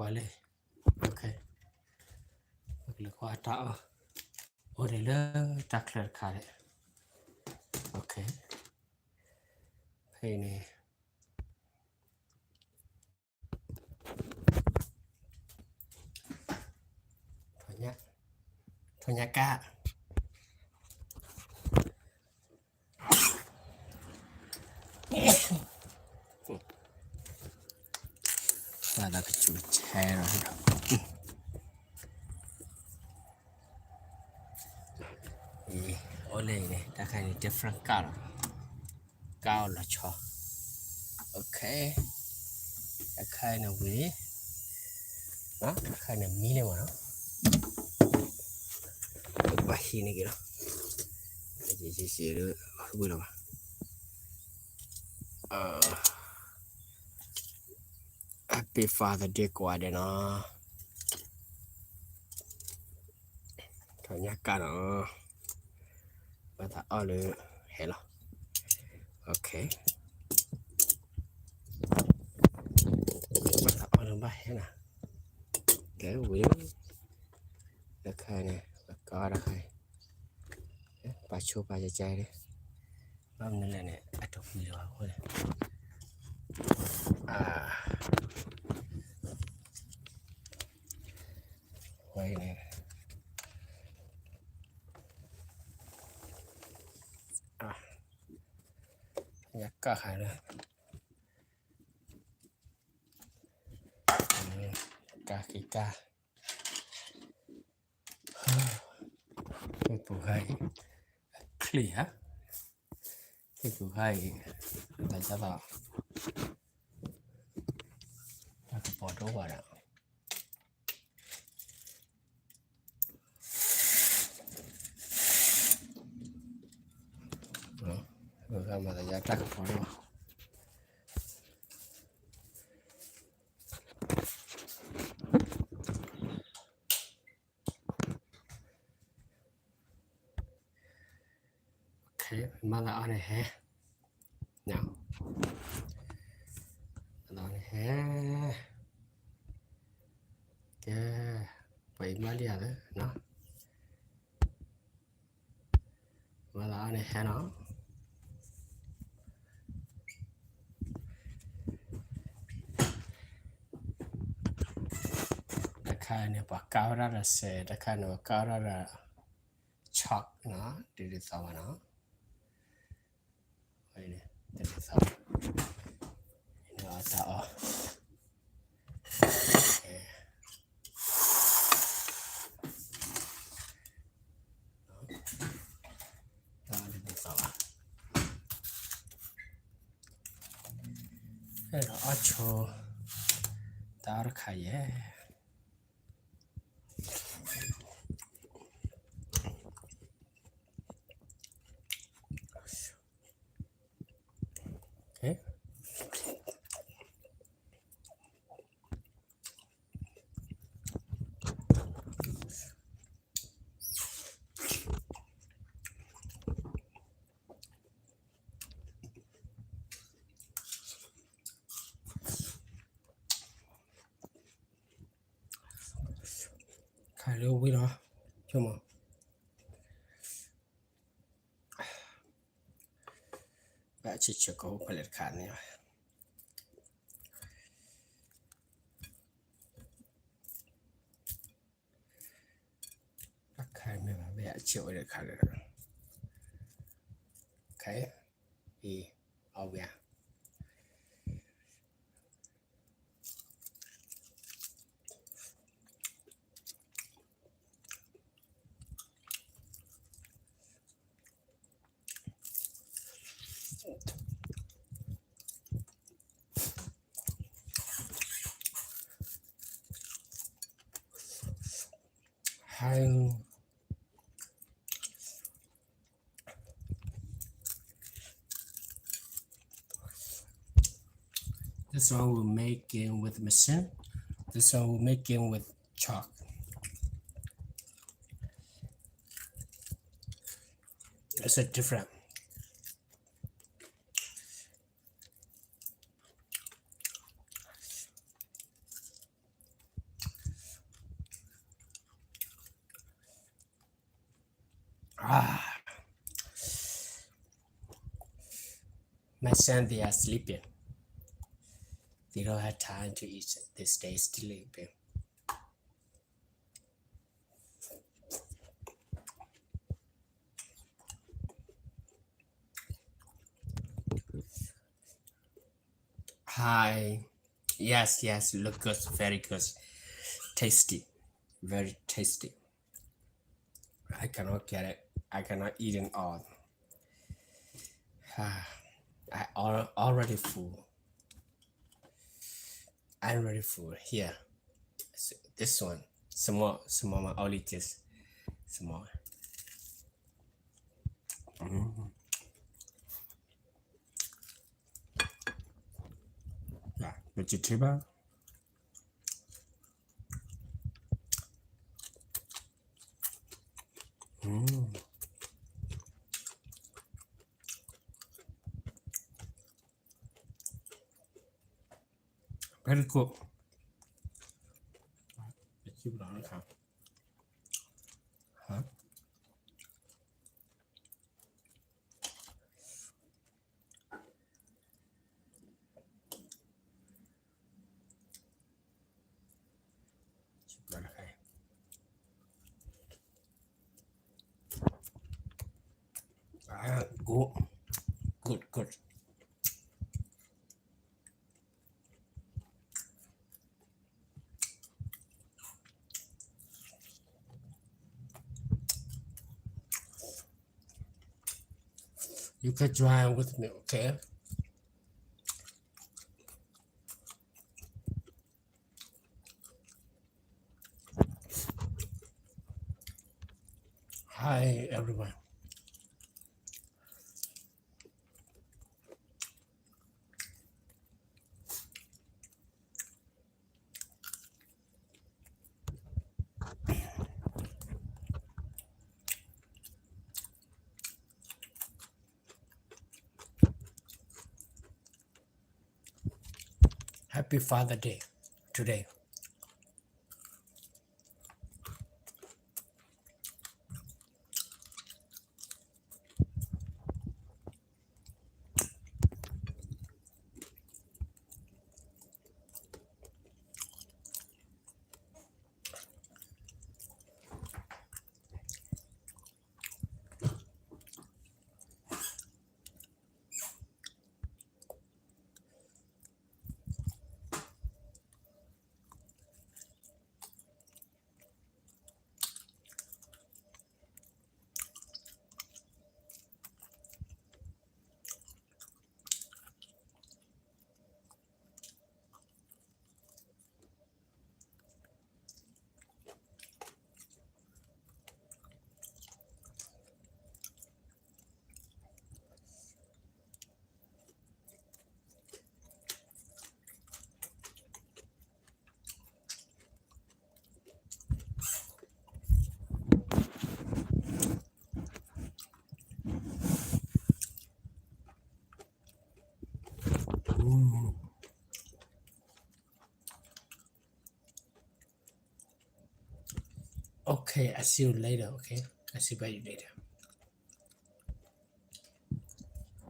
ပကလဲၤကွၢ်လၢ ပကလဲၤကွၢ်တၢ်အီၣ် အိၣ်ဒံးလၢတၢ်ချၢတခါန့ၣ် ဖဲအံၤန့ၣ် ထီၣ်ညၣ် ထီၣ်ညၣ်ကၣ် ဘၣ်သးကစူးဆဲဒီး အံၤ အိၣ်လၢအံၤန့ၣ် တၢ်ခါအံၤန့ၣ် different ကၣ်လီၤ ကၣ်အီၣ်လီၤဆီ တၢ်ခါအံၤန့ၣ်ဝံၤ တၢ်ခါအံၤန့ၣ်မံလံမးနီၤ ပဘၣ်ဟံးန့ၢ်က့ၤလီၤ ယံာ်ယံာ်ယံာ် ဝံၤလီၤဘၣ် Happy Father's Day ကိးဂၤဒဲးနီၤ ထီၣ်ညၣ်ကၣ်နီၤ ဘၣ်သးအီၣ်လၢဟဲလီၤ ဘၣ်သးအီၣ်လၢဘၣ်ဟဲနီၤ ကဲဝံၤ တၢ်ခါအံၤန့ၣ် ပကီတၢ်ခါအံၤ ပာ်ဆိပာ်ကကါန့ၣ် ဘၣ်မနုၤလဲၣ်န့ၣ် အတဝံၤလၢၤဘၣ်အဃိန့ၣ် ဝဲအံၤန့ၣ် ညၣ်ကၣ်ခါလၢ ကၣ်က့ၤကၣ် ဟ့ၣ်ပူၤခါအံၤ ချံၣ်ဧါ ဟ့ၣ်ပူၤခါအံၤ တၢ်ကသီၣ် တၢ်ကပီၤတအိၣ်ဘၣ်ဒီး မၤသးယါတၢ်ကပီၤတအိၣ် မၤသးအီၤန့ၣ်ဟဲ မၤသးအီၤန့ၣ်ဟဲ ကဲ ပှၤအံၤမၤလံဧါသၢနီၤ မၤသးအီၤန့ၣ်ဟဲနီၤ တၢ်ခါအံၤန့ၣ် ပှၤကၣ်ဝဲဒၣ်ဒီးစဲး တၢ်ခါအံၤန့ၣ် ပှၤကၣ်ဝဲဒၣ်ဒီး chalk နီၤ တဒ်သိးဘၣ်နီၤ တဒ်သိးဘၣ် အတၢ်အီၣ် တဒ်သိးဘၣ် အဲၣ်ဒိးအီၣ်ဆိ တၢ်အီၣ်တခါယဲၢ် ခါလၢဝံၤလီၤ ဆိကမိၣ် ဘၣ်ဆံးဆံးကဟူဖဲလဲၣ်တခါန့ၣ် တၢ်ခါမ့ၢ်ဘၣ် ဘၣ်ဆံးဝဲတခါလၢ ခါအံၤ အီၣ်ဝံၤဧါ This one we make it with machine. This one we make it with chalk. It's a different. Ah, my son, they are sleeping. They don't have time to eat. They stay sleeping. Hi. Yes, yes, look good, very good. Tasty, very tasty. I cannot get it. I cannot eat it all. I al- already full. I'm ready for here. S- This one. Some more, some more, only this. Some more. Mm. Yeah, vegetable. Mm. Very good. Huh? Ah, good. Good, good. You can join with me, okay? Hi, everyone. Happy Father Day today. Mm. Okay, I see you later, okay? I see by you later.